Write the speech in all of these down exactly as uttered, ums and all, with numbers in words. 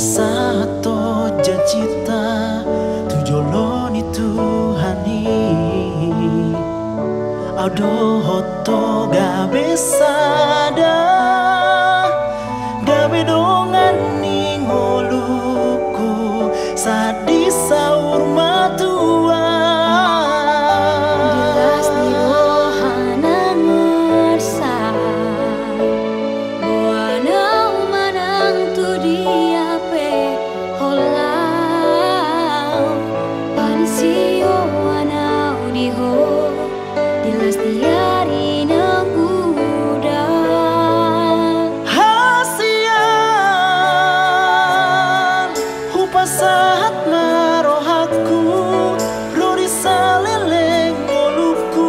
Sahat do janjinta tu jolo ni Tuhan i. Au dohot ho gabe sada, gabe dongan ni ngolungku sahat di saur matua. Di las ni roha na ngersa, boan au manang tu dia pe holan, panisioan au di ho di las ni ari na godang. Hasian, hupasahat ma rohangku, ro di saleleng ngolungku,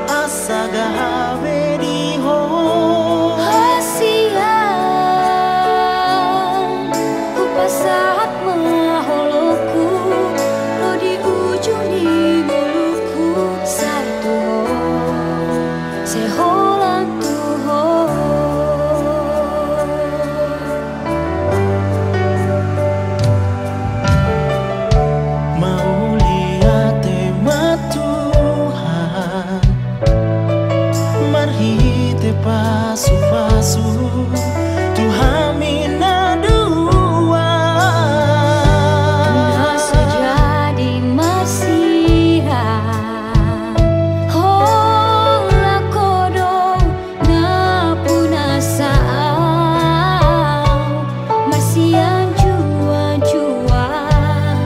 asa gabe di ho. Hasian, hupasahat ma holongku, ro di ujung ni ngolungku, sai tu ho, sai holan tu ho. Mauliate ma Tuhan, marhite pasupasu tu hami na dua. Na so jadi marsiha, holan ho do na punasa au, marsianjuanjuan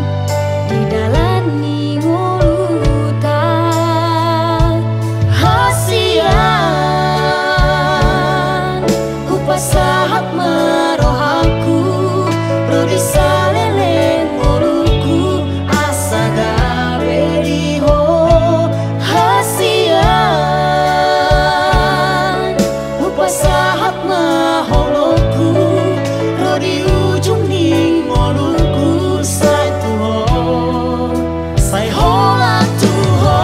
di dalan ni ngolunta. Hasian, hupasahat ma rohangku, ro di saleleng ngolungku, asa gabe di ho. Hasian, hupasahat ma holongku, ro di ujung ni ngolungku, sai tu ho, sai holan tu ho.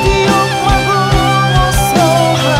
Tiop ma gomos roha,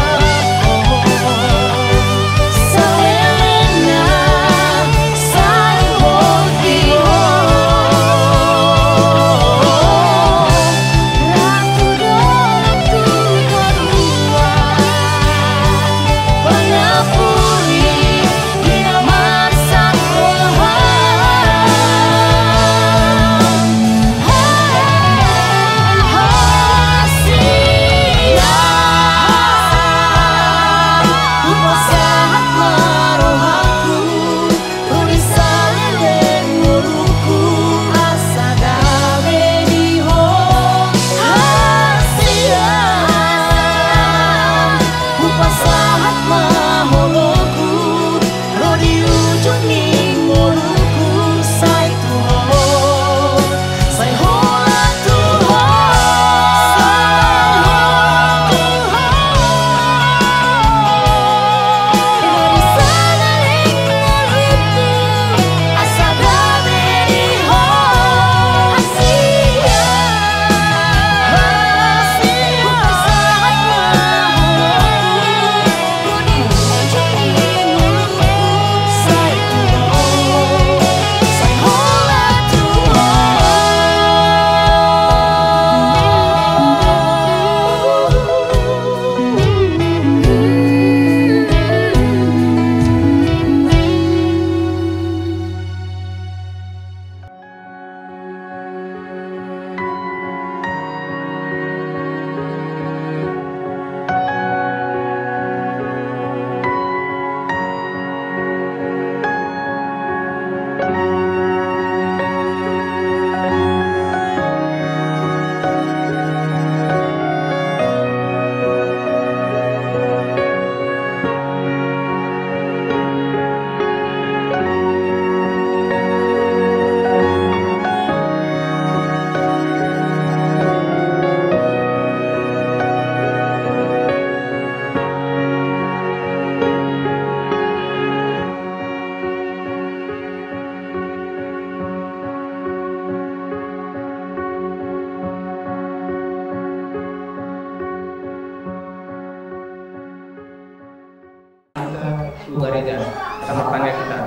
Tu gareja, sama tangga kita.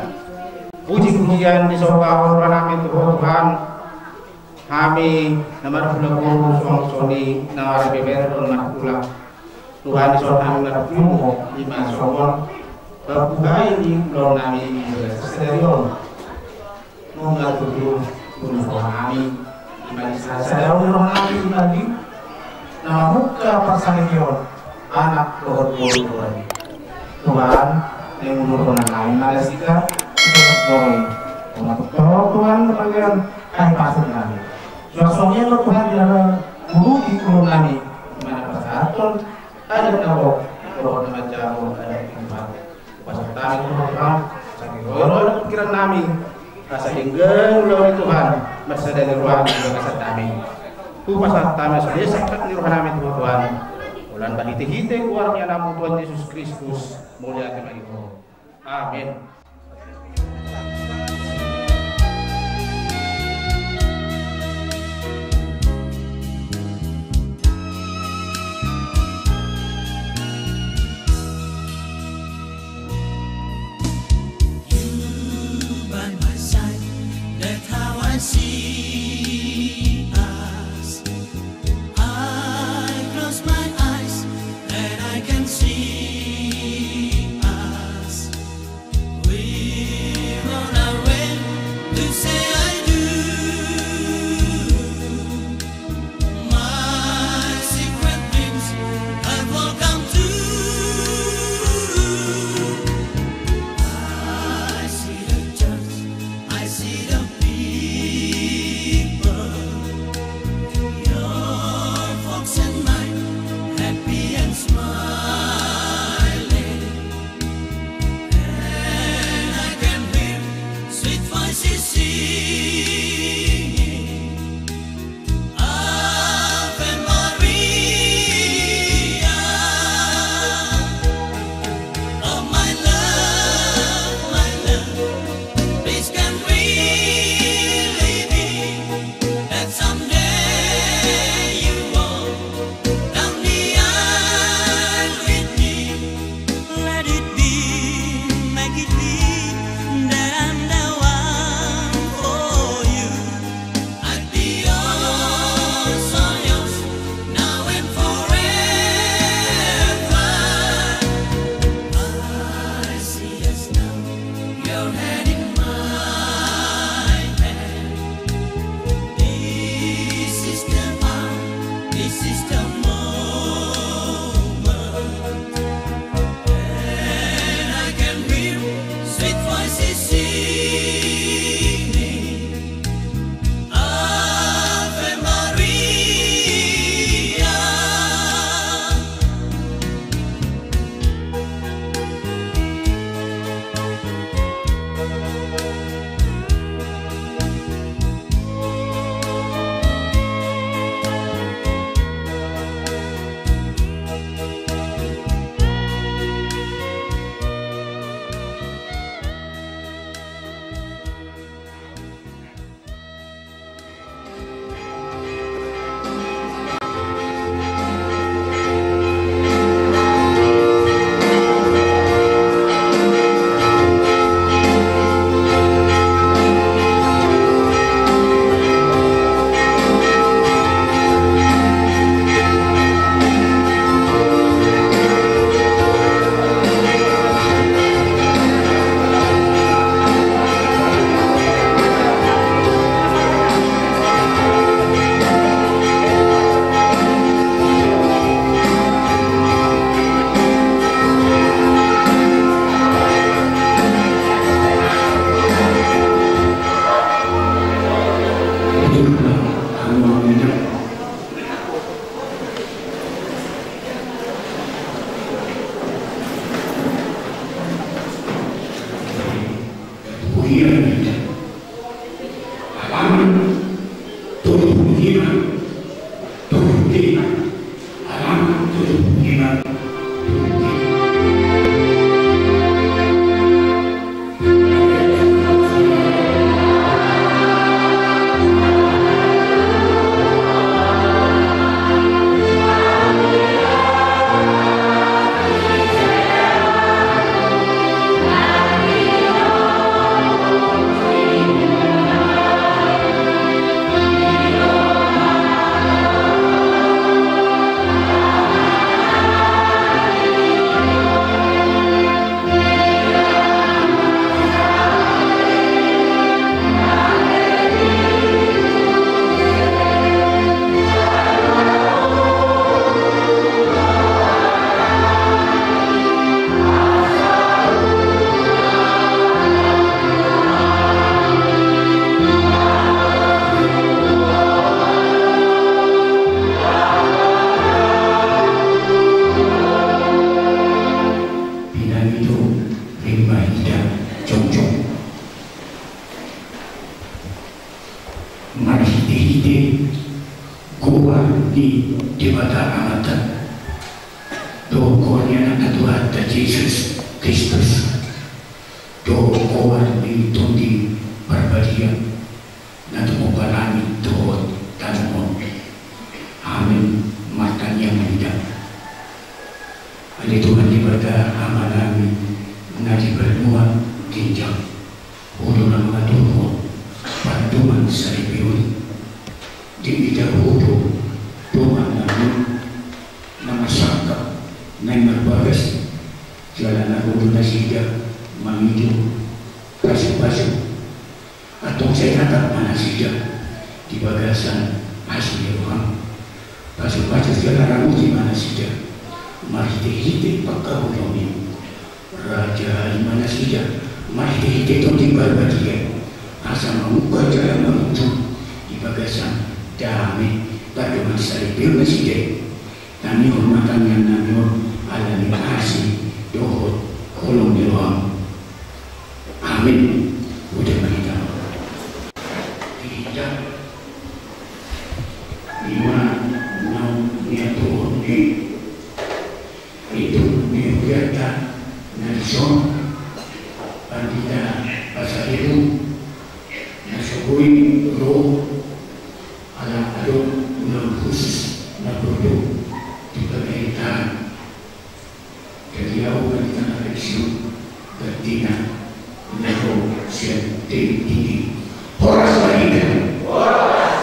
Puji-pujian disombahon rohanami tu Ho Tuhan. Hami na marhula boru songon i na marbeber dohot marhula. Tuhan, dison hami marpungu ima songon pambuhai ni ulaonnami di bagasan sadari on. Nunga tutu tu rohanami ima di sada-sada ni rohanami ima di na mamungka parsaripeon anak dohot boru. Tuhan, naeng udur rohanami ma nasida, songon i. Tuhan, Tuhan, na bagian tahi pasir nami. Suang songon i ma Tuhan, di na urupi ulaonnami ima na pasahathon adat na gok dohot na manjalo adat na gok. Hupasahat hami tu Ho Tuhan, asa dihorhon pingkirannami, asa denggan ulaon ni Tuhan marsada di roha ni bagasannami. Hupasahat hami asa denggan sangkap ni rohanami tu Ho Tuhan. Holan marhite-hite goar ni Anakmu Tuhan Jesus Kristus, mauliate ma di Ho. Amen. You by my side, that's how I see us. I close my eyes and I can see us. We're on our way to say I do. My secret dreams have all come true. I see the church, I see the people, your folks and mine, happy and smiling. And I can hear sweet voices singing, Ave Maria. Oh, my love, my love, this can really be that someday you walk down the aisle with me. Let it be, make it be that I'm the one for you. I'd be yours, all yours, now and forever. I see us now, your hand in my hand. This is the hour, this is the moment. And I can hear sweet voices singing, Ave Maria. Jesus Kristus, do goar ni Tondi Parbadia, na tumompa langit dohot tano on. Amen. Martangiang ma hita. Ale Tuhan Debata Amanami na di banua ginjang, Ho do na mangaturhon pandohan salelengleleng. Diida Ho do dongan nami on na marsangkap, na marbagas, jala na ro do nasida mangido pasupasu. Antong sai tatap ma nasida di bagasan asi ni roham. Pasupasu jala ramoti ma nasida marhitehite pangkaholongan i. Rajai ma nasida marhitehite Tondi Parbadia, asa mamungka jala marujung di bagasan dame, pandohan salelengleleng nasida i. Tangianghon ma tangiang nami on ala ni asi dohot holong ni roham. Amen. Udah ma hita. Diida, ima naung niaturhon ni ito ni hurianta na dison, Pandita Pasaribu, na so boi ro ala adong ulaon khusus na porlu di pemerintahan. Jadi au ma di tengah eleksi on, gantina na ro sian T V T V. Horas ma hita. Horas.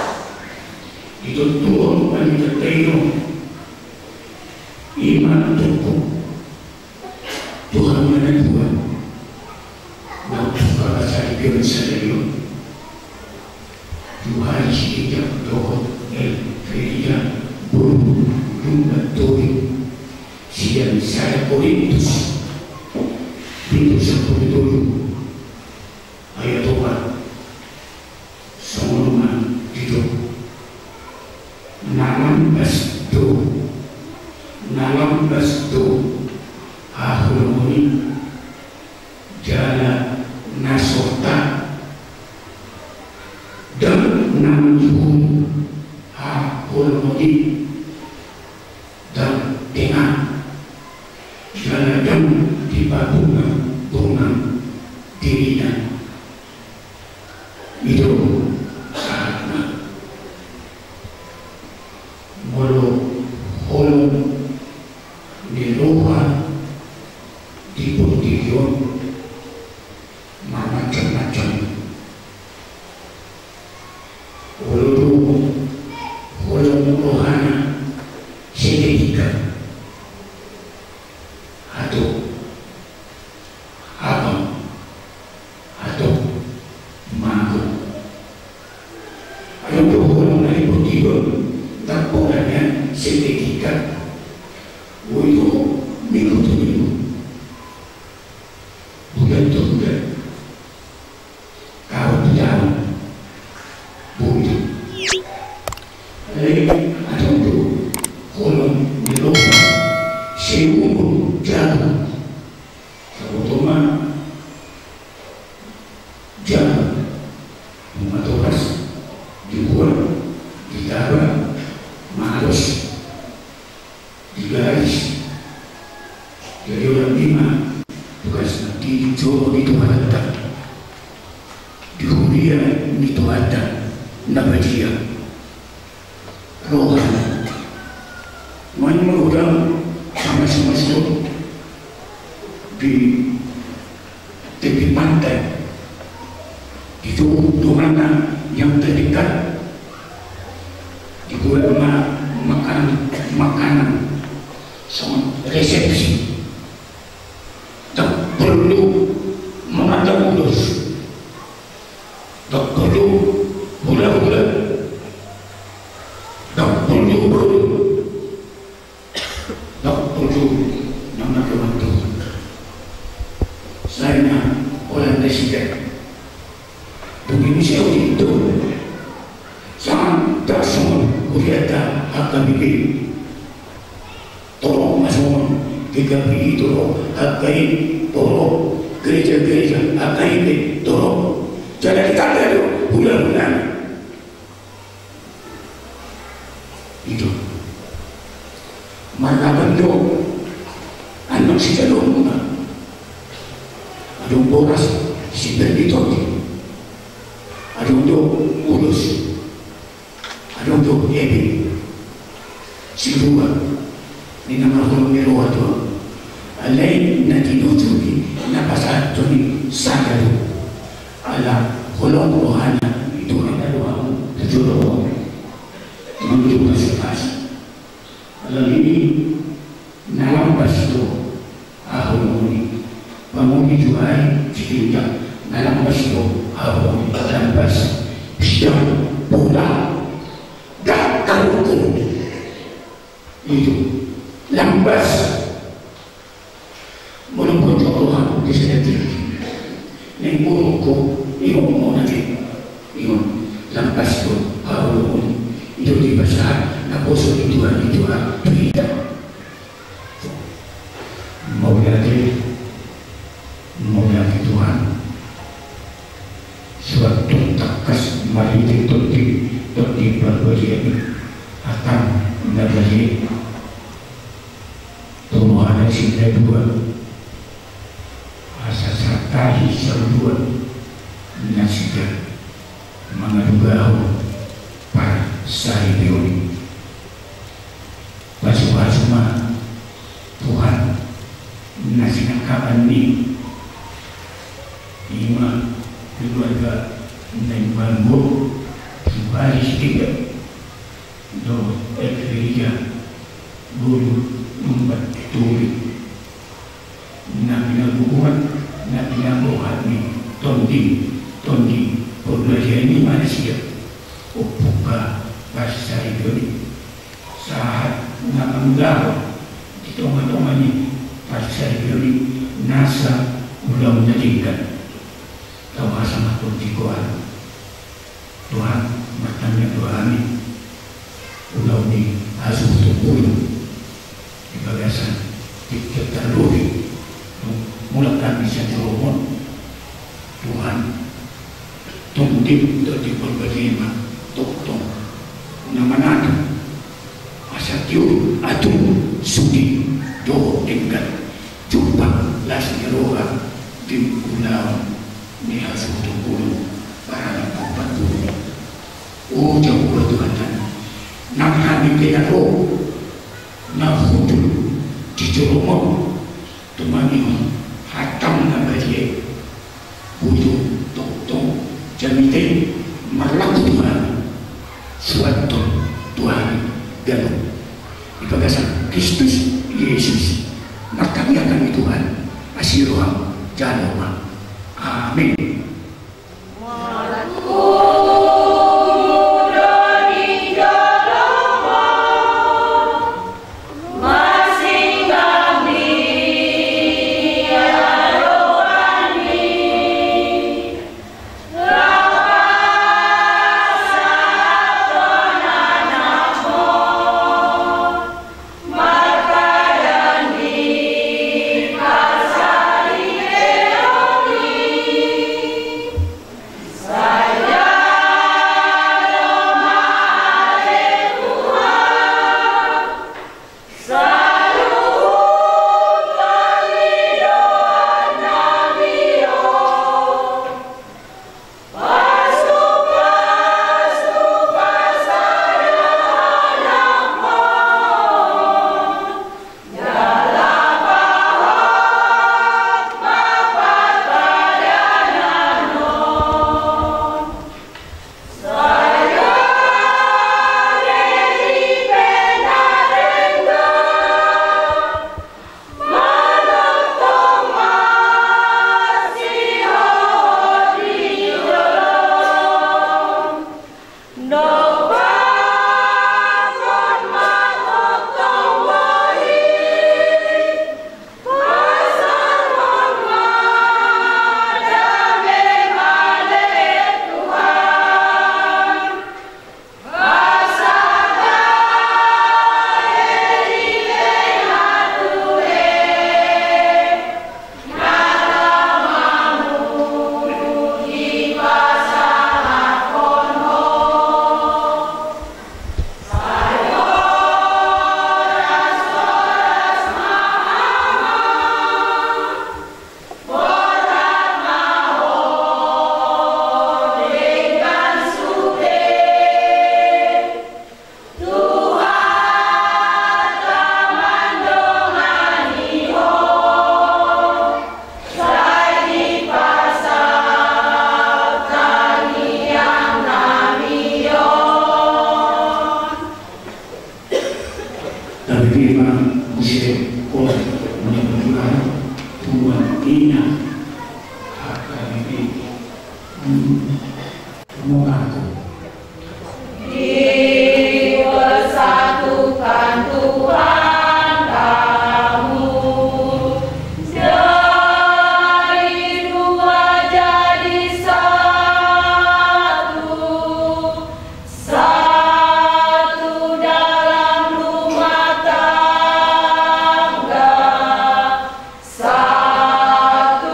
Ditontuhon ma di tengah i on. Ima tongtong Tuhan ma na Tuhan. Na umsuka basa di pion sadari on. Johari Sitinjak dohot Elfrieda boru Lumban Tobing, sian sada Korintus pitu sampulu tolu ayat opat. Songon on ma didok. Na lambas do, na lambas do haholomon i, jala na sorta ndang na manjuhung haholomon i, ndang tenang, jala ndang dipabungabunga dirina. I do sahatna. Molo holong ni roha di portibi on marmacam-macam. Olo do holong rohana seketika. Atau abang, atau mago. Adong do holong na di portibi on ndang pola nian seketika. Boi do minggu tu minggu, bulan tu bulan, taon tu taon. Boi do. Alai adong do holong ni roha seumur jabu. Saboto ma jabu, nunga toras dibuat, ditaba, malos, digaris. Jadi holan i ma tugasna di jolo ni Tuhanta, di huria ni Tuhanta na badia. Roha. Nuaeng ma godang pamasimasion di tepi pantai, di togu donganna yang terdekat, dibuat ma makanan, makanan songon resepsi. Ndang porlu mamandang ulos. Ndang porlu hulahula. Ndang porlu boru. Ndang porlu na mardohan-dohan. Sai na holan nasida. Dung i muse au didok. Santabi songon hurianta H K B P. Torop ma songon G K P I, torop H K I, torop gereja-gereja H K I P, torop. Jala ditanda do hulahulana. I do. Marnabandok an sijaloonmuna. Adong boras, simbel ni tondi. Adong do ulos. Adong do ebe. Sirua ni na marholong ni roha tu ahu. Alai na tinuturi na pasahathon i sada do. Ala holong rohana i Tuhan na rohamu tu jolo on. Mangido pasupasu. Alani i na lambas do haholongon i. Pamuli tu ai sitinjak na lambas do haholongon i. Lambas sidang bola. Gak karuku. Itu lambas. Molo bonjot roham di sada tingki, naeng boru ho ingot muna i. Ingot, lambas do haholongon i. I do dipasahat naposo ni Tuhan i tu hita. Mauliate, mauliate Tuhan. Suat tong tangkas marhite Tondi, Tondi Parbadian i. Hatana na badia. Tolohan na sinadua, asa sartahi saluan nasida mangadugahon parsaripeon i. Pasupasu ma Tuhan na sinangkapan ni, ima keluarga na imbahan ho, Sibaris Ida dohot Eklisia Guru Lumban Turi, na pinagogoan, na pinagogoan ni Tondi, Tondi Parbadian i ma nasida. Ompung parsaripeon i, sahat na mangulahon di tongatonga ni parsaripeon i nasa ulaon na denggan. Tau hasangapon di Tuhan. Tuhan, martangiang do hami, ulaon ni hasuhuton ngolu di bagasan tingki tarlumobi, mulak hami sian joloan on. Tuhan, Tondi, Tondi Parbadian i ma tongtong na manatu asa tiur atur sudi dohot denggan jumpang las ni roha di ulaon ni hasuhuton ngolu barang na parbadian. O Jahowa Tuhan nami, nang hami pe na ro, na hundul di joloan on, tumangihon hatam na badia i. Bujur tongtong jamita i marlaku tu hami, suanhon tu hami ganup. Di bagasan Kristus Jesus, martangiang hami Tuhan, asi roham jalo ma. Amin. Ina, H K B P, hmm, mau kartu. Dipersatukan Tuhan kamu, dari dua jadi satu, satu dalam rumah tangga, satu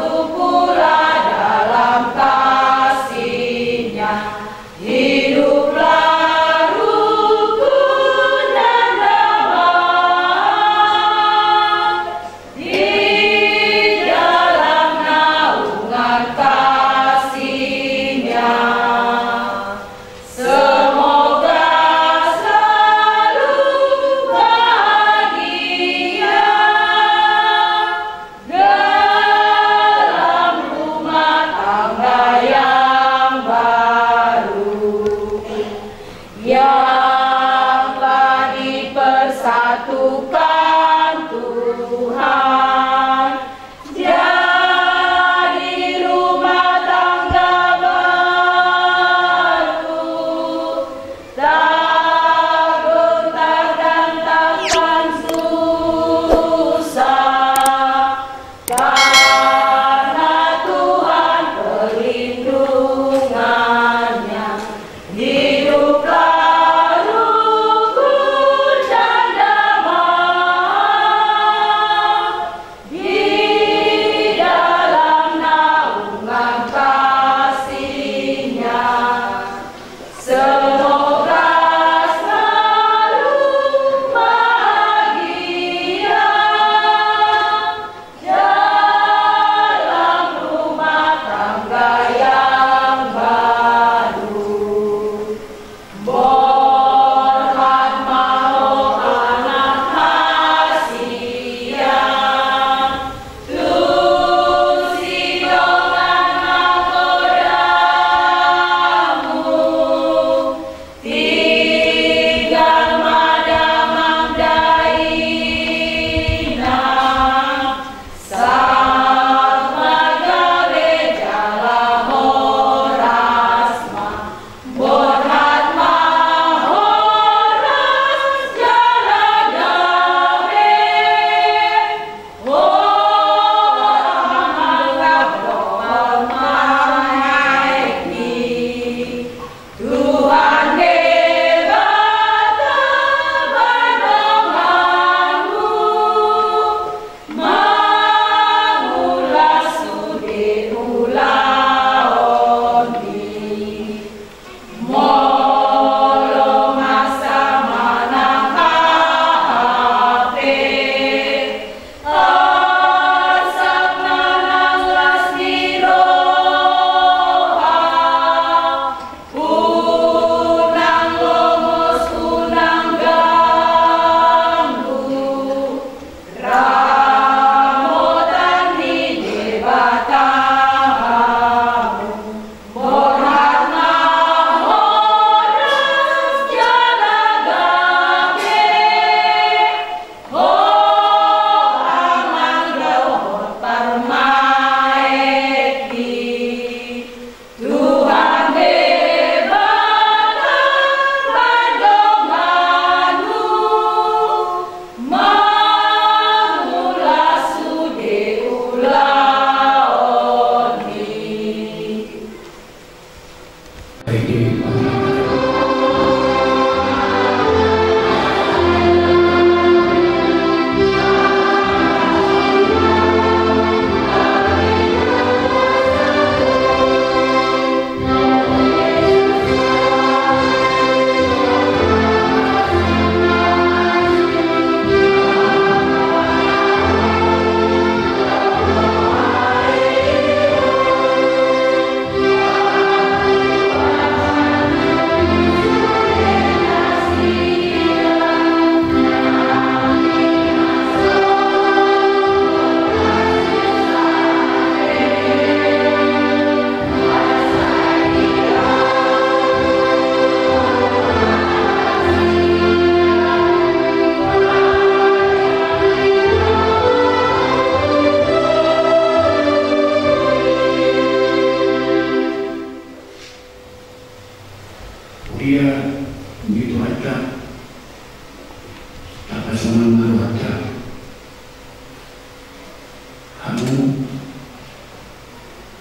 Hamu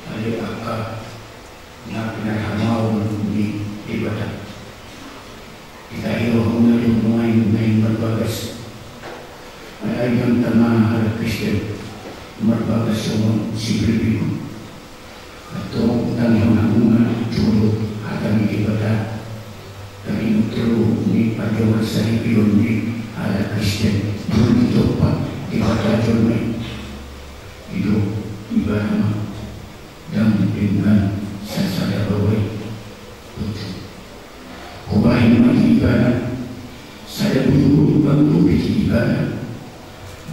ale angka na pinarhamaon ni Debata, ditahi rohamuna do nuaeng naeng marbagas. Alai hita ma halak Kristen marbagas songon si Filipi on. Antong tangihon hamu ma jolo hata ni Debata. Taringot tu ni pardongansaripeon ni halak Kristen, jolo ditompa Debata jolma i. Didok ibana ma, ndang denggan sasada baoa i. Tutu. Hubahen ma di ibana sada butubutu pangurupi di ibana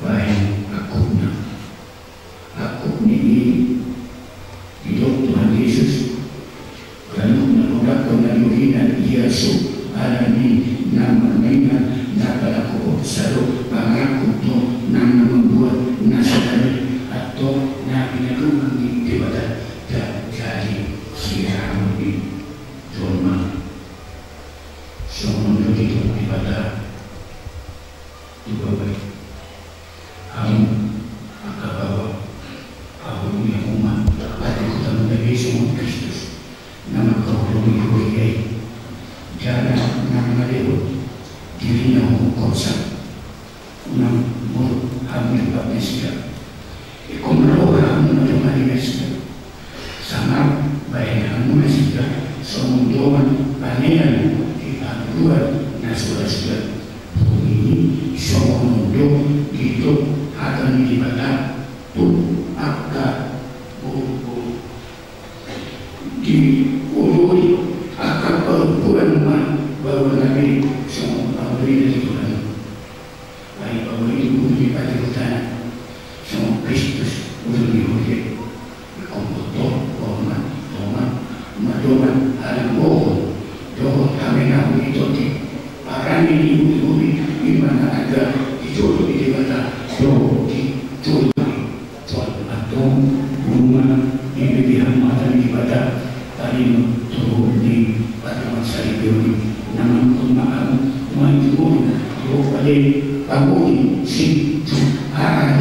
bahen angkupna. Angkup ni i, didok Tuhan Jesus, ganup na hudakkon na dihorina i, ia so ala ni na marmaina na palakuhon, sadok pangaranghon do nang na mambuat na sada i. Antong na pinadongan ni Debata, da-, jadi sirahamon ni jolma. Songon on do didok Debata tu baoa i. Hamu angka baoa, haholongi hamu ma patikhutamuna be songon Kristus na mangkaholongi huria i. Jala na mangalehon dirina huhut hosa, unang muruk hamu di ompat nasida. Ingkon marroha hamu mandongani nasida. Sangap bahen hamu nasida songon dongan panean di hangoluan na so ra suda. Dung i songon on do didok hata ni Debata tu angka boruboru. Dioloi angka parompuan ma baoana be songon paoloina di Tuhan. Ai baoa i do ulu ni patuduhon, songon Kristus ulu ni huria i. Ingkon boto, hormat, dongan, mardongan, halangohon dohot hamenahon ni tondi. Parani ni ulu-ulu i, i ma na arga di jolo ni Debata dohot di jolo ni Tuhan. Antong, nunga dibege hamu hata ni Debata, taringot tu ni pardongansaripeon i, na mangihut ma hamu nuaeng jumolo, dohot pade pamuli, situmpak,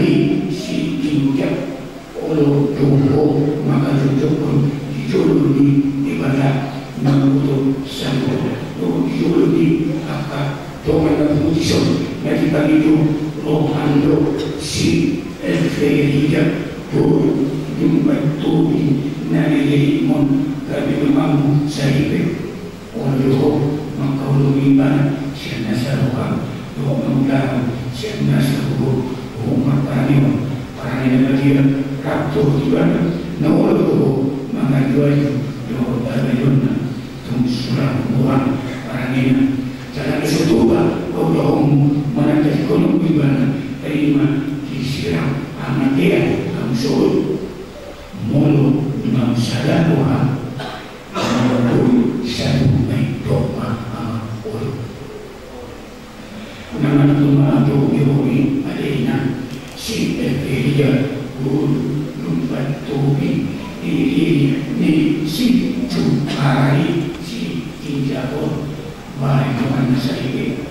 siginjang, olo do ho mangkajongjongkon di jolo ni Debata, mangihut saluhut dohot di jolo ni angka dongan na pungu dison, na dipangido roham do si Elverida, boru Lumban Tobing, na lelengmon gabe donganmu saripe. Olo do ho mangkaholongi ibana sian nasa roham dohot mangulahon sian nasa uhum, uhum marparangehon, parange na badia rap dohot ibana, na olo do ho mangajuaju dohot parngoluonna. Tung sura huboan parangena, jala na so tupa paulahonmu manang tadingkononmu ibana, ai ma disirang hamatean hamu sogot. Molo nunga sada roham, molo boi saluhutna i, dok ma amang, olo. Nunga manang tu ma antong dihori alena si Elverida, boru Lumban Tobing, di, di, di, di situmpak, siginjang, bahen donganna saripe.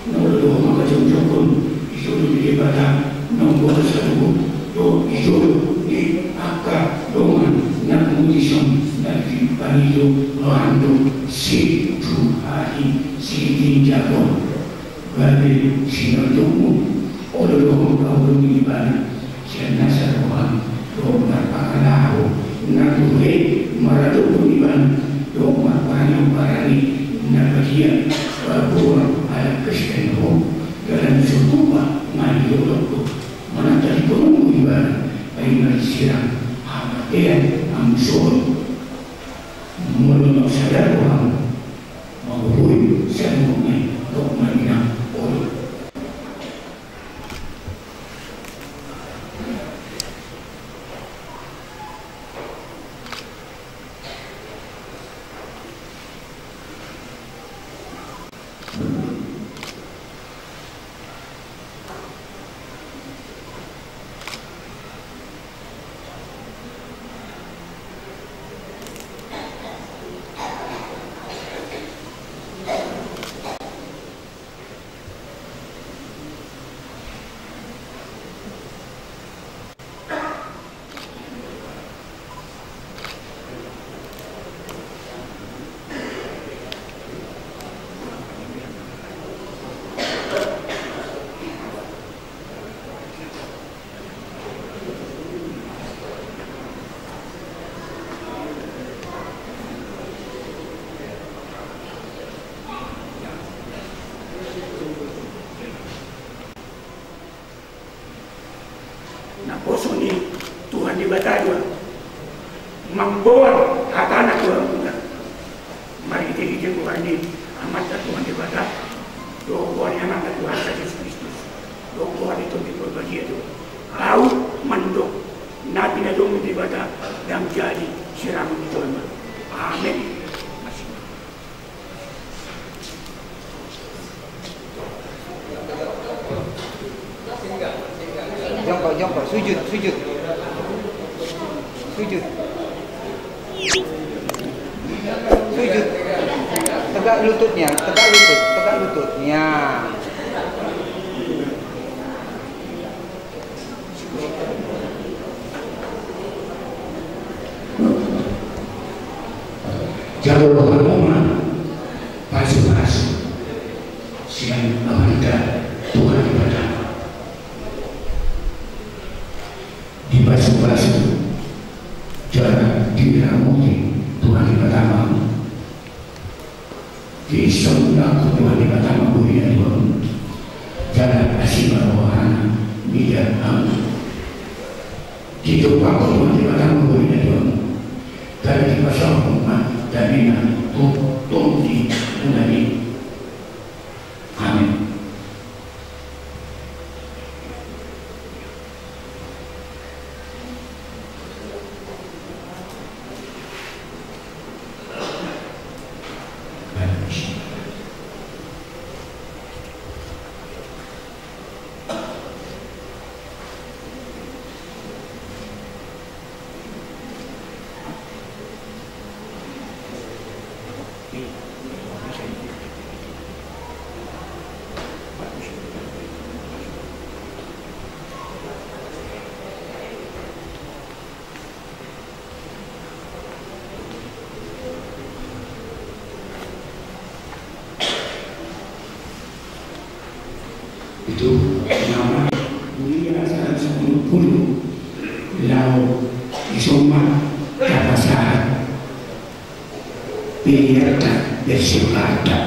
Na olo do ho mangkajongjongkon di jolo ni Debata, na umboto saluhut dohot di jolo ni angka dongan na pungu dison, na dipangido roham do situmpak, siginjang, gabe sinondukmu. Olo do ho mangkaholongi ibana sian nasa roham dohot marpangalaho na ture maradophon ibana, dohot marparangehon parange na badia. Paboa halak Kristen ho, jala na so tupa manang didok do manang tadingkononmu ibana, ai ma disirang hamatean hamu sogot. Molo nunga sada roham, molo boi saluhutna i, dok ma inang, olo. Debata do mamboan hatana tu hamuna. Marhitehite goar ni Amanta Tuhan Debata dohot goar ni Anakna Tuhanta Jesus Kristus dohot goar ni Tondi Porbadia do ahu mandok na pinadongan ni Debata ndang jadi sirangon ni jolma. Amen. Jongkok, jongkok, sujud, sujud. Sujud. Sujud. Tegak lututnya, tegak lutut, tegak lutut. Ya. Jalo hamu ma pasupasu sian Amanta Tuhan Debata. Dipasupasu jala diramoti Tuhan Debata ma. Disondangkon Tuhan Debata ma bohi na dua on jala asi ma rohana mida hamu. Ditumpakkon Tuhan Debata ma bohi na dua on jala dipasaorhon ma damena tu tondi mulak i. Amen. Itu nama dunia saat sepuluh puluh. Lalu isoma kata saat pilihan tak bersyukur tak.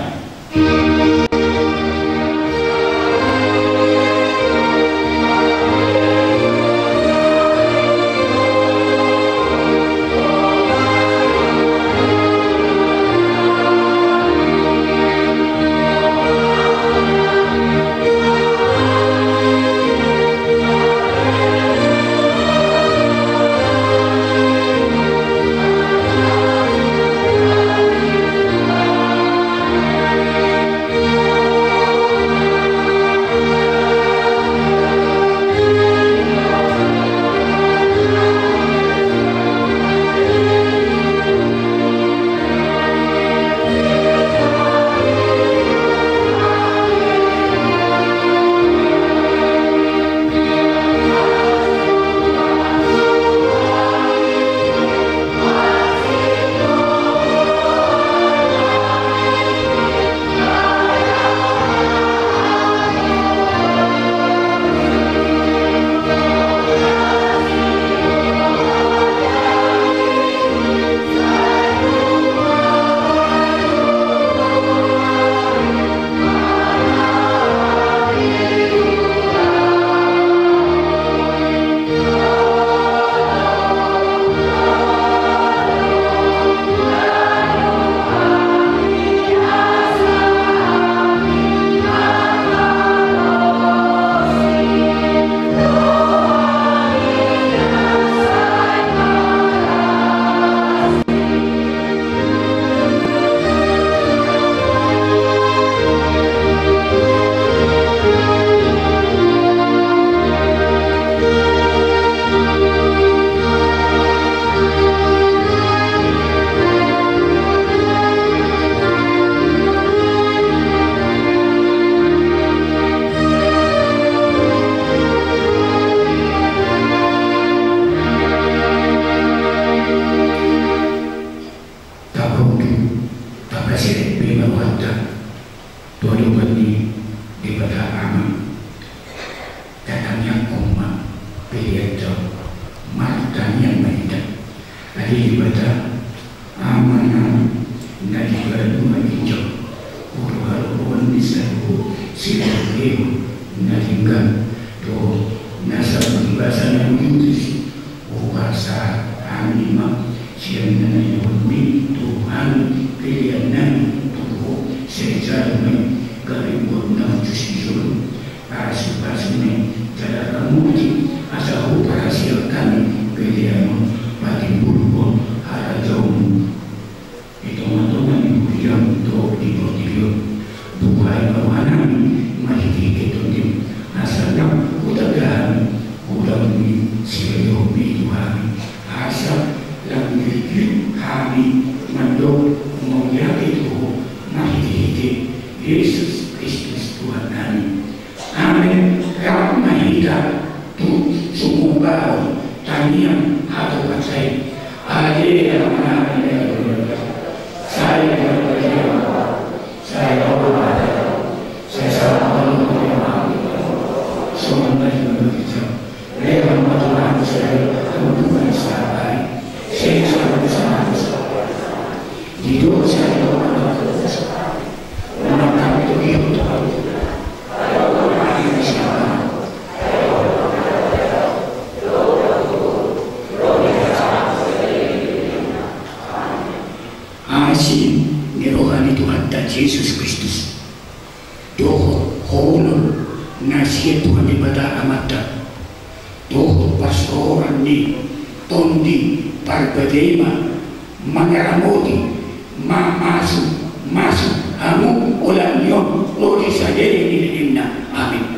Tapaunduk, tapaserep be ma rohanta tu adopan ni Debata Ama. Tatangiangkon ma pelean ta on, martangiang ma hita. Ale Debata, Amanami na di banua ginjang, huroha roha ni saluhut silehon na denggan dohot na saluhut basa na niutus, hupasahat Sahat hami ma sian na nidokmi tu hami pelean nami tu Ho, sai jalo ma i gabe buat na hujus di jolo. Pasupasu ma i jala ramoti asa huparhaseang hami pelean on patimbulhon harajaonmu di tongatonga ni huriaM dohot di portibi on. Buhai ma rohanami marhitehite TondiM asa ndang hutanda hami hudang ni sirayonmi tu hami, asa lam girgir hami mandok mauliate tu Ho marhitehite Jesus Kristus Tuhannami. Amen. Rap ma hita tu sumumbaon tangiang hatopanta i. Ale Amanami na di banua, sai diparbadia ma goarMu, sai ro ma harajaonMu, sai saut ma lomo ni rohaM, songon na di banua ginjang. Lehon ma tu hami sadari on hangoluan ni sahat ari. Sesa ma dosa nami songon na di dosa ni roha ni angka na manghatai hami. Asi ni roha ni Tuhanta Jesus Kristus dohot holong na sian Tuhan Debata Amanta dohot parsaoran ni Tondi Parbadia i ma mangaramoti, mamasumasu hamu olat ni on ro di sadari ni lelengna. Amen.